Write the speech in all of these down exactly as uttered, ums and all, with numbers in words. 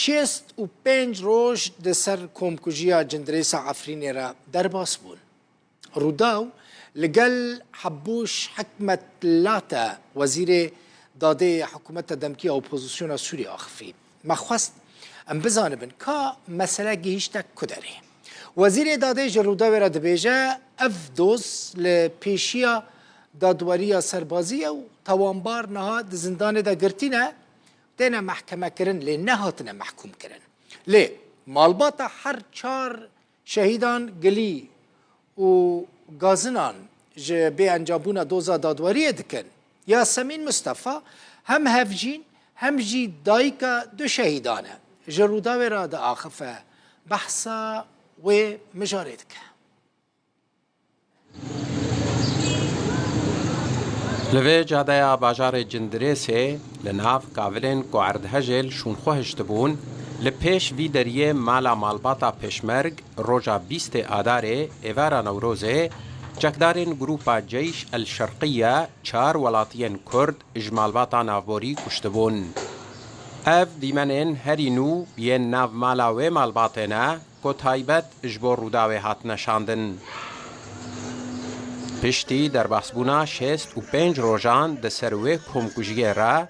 Şêst û pênc roj di ser komkujiya Cindirêsa Efrînê re derbas bûn. Rûdaw li gel Hebûş Hikmet Late, wezîrê dadê hikûmeta demkî ya opozisyona Sûriyê axifî. Me xwest em bizanibin ka mesele gihîşte ku derê. Wezîrê dadê ji Rûdawê re dibêje, ev doz li pêşiya dadweriya serbazî ye û tawanbar niha di zindanê de girtî ne, têne mehkemekirin lê nehatine mehkûmkirin. Lê malbata her çar şehîdan gilî û gazinan ji bêencambûna doza dadweriyê dikin. Yasemîn Mistefa hem hevjîn hem jî dayika du şehîdan e. Ji Rûdawê re diaxife, behsa wê mijarê dike. Li vê cadeya bajarê Cindirêsê li nav kavilên ku erdhejê li şûnxwe hiştibûn, li pêş vî deriyê mala malbata Pêşmerg roja bîstê Adarê, êvara Newrozê, çekdarên grûpa Ceyş El Şerqiye çar welatiyên Kurd ji malbata navborî kuştibûn. Ev dîmenên herî nû yên nav mala wê malbatê ne, ku taybet ji bo Rûdawê hatine şandin. Piştî derbasbûna şêst û pênc rojan di ser wê komkujiyê re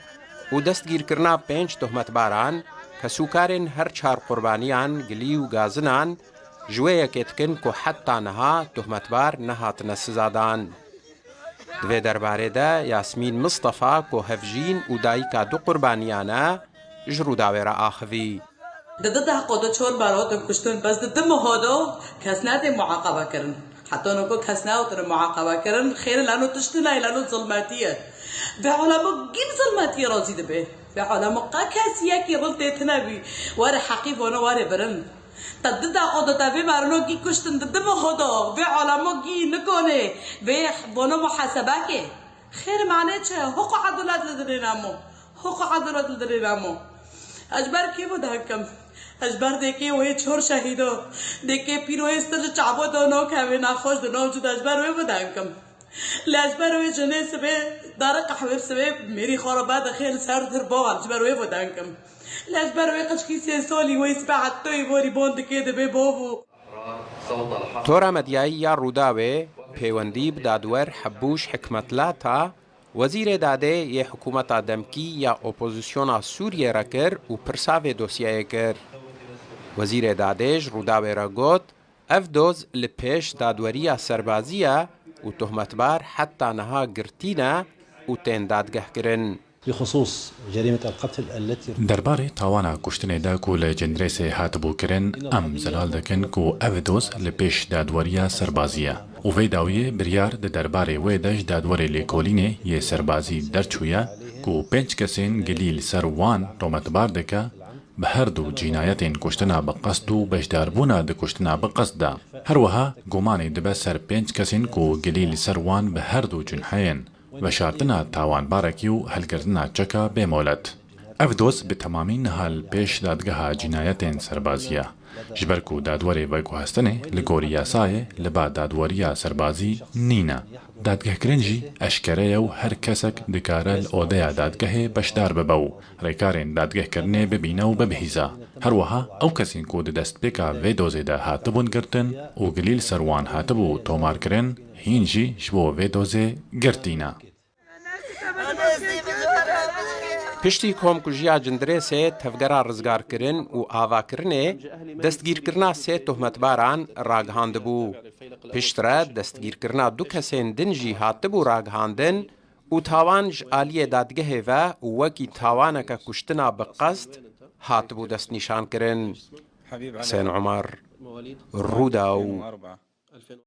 û destgîrkirina pênc tohmetbaran, kesûkarên her çar qurbaniyan gilî û gazinan ji wê yekê dikin ku heta niha tohmetbar nehatine sizadan. Di vê derbarê de Yasmîn Mistefa ku hevjîn û dayika du qurbaniyan e, ji Rûdawê re axivî. Di di deqo de çor merov din kuştin, bes di di meho de kes nedê muaqebe kirin. Heta noko kes nehatine muaqebe kirin, xêr lano tiştî nayê, lano zilmetî ye. Vê alemo gîn zilmetiyê razî dibe. Vê alemo qe kes yekî ril tê tine bî, were heqî vano were birin. Te di deqo de te vê merino gî kuştin di di meho de, vê alemo gî nikone, vê vano muhesebe ke. Xêr mane çi? Huk û edalet li dilê namo. Huk û edalet li dilê namo. Ez ji ber kê ve deng kim? Ez ji ber dêkê wê çor şehîdo. Dêkê pîroyê stir ji çavo do no kevê nexweş di no cû de ez ji ber wê ve deng kim. Lê ez ji ber wê jinê sibê dare qehwê sibê mêrî xwe re vedixê li ser tirboxan ji ber wê ve deng kim. Lê ez ji ber wê qiçkî sê solî wê sibê hetoyî borî bon dikê dibê bov û Tora medyayî ya Rûdawê pêwendî bi dadwer Hebûş Hikmetlata, wezîrê dadê yê hikûmeta demkî ya opozisyona Sûriyê re kir û pirsa vê dosyayê kir. Wezîrê dadê ji Rûdawê re got, ev doz li pêş dadweriya serbazî ye û tohmetbar heta niha girtî ne û tên dadgehkirin. بخصوص جريمة القتل التي Derbarê tawana kuştinê de ku li Cindirêsê hatibû kirin, em zelal dikin ku ev doz li pêş dadweriya serbazî ye û vê dawiyê biryar di derbarê wê de ji dadwerê lêkolînê yê serbazî derçûye ku pênc kesên gilî li ser wan tometbar dike, bi her du cînayetên kuştina bi qesd û beşdarbûna di kuştina bi qesd de. Her wiha gumanê dibe ser pênc kesên ku gilî li ser wan bi her du cinheyên veşartina tawanbarekî û hilgirtina çeka bê molet. Ev doz bi temamî niha li pêş dadgeha cînayetên serbazî ye. Ji ber ku dadwerê veguhestinê li gorî yasayê li ba dadweriya serbazî nîne. Dadgehkirin jî eşkere ye û her kesek dikare li odeya dadgehê beşdar bibe û rêkarên dadgehkirinê bibîne û bibihîze. Her wiha ew kesên ku di destpêka vê dozê de hatibûn girtin û gilî li ser wan hatibû tomarkirin, hîn jî ji bo vê dozê girtî ne. Piştî komkujiya Cindirêsê tevgera rizgarkirin û avakirinê destgîrkirina sê tohmetbaran ragihandibû. Piştre destgîrkirina du kesên din jî hatibû ragihandin û tawan ji aliyê dadgehê ve û wekî tawaneke kuştina bi qest hatibû destnîşankirin. Husên Umar, Rûdaw.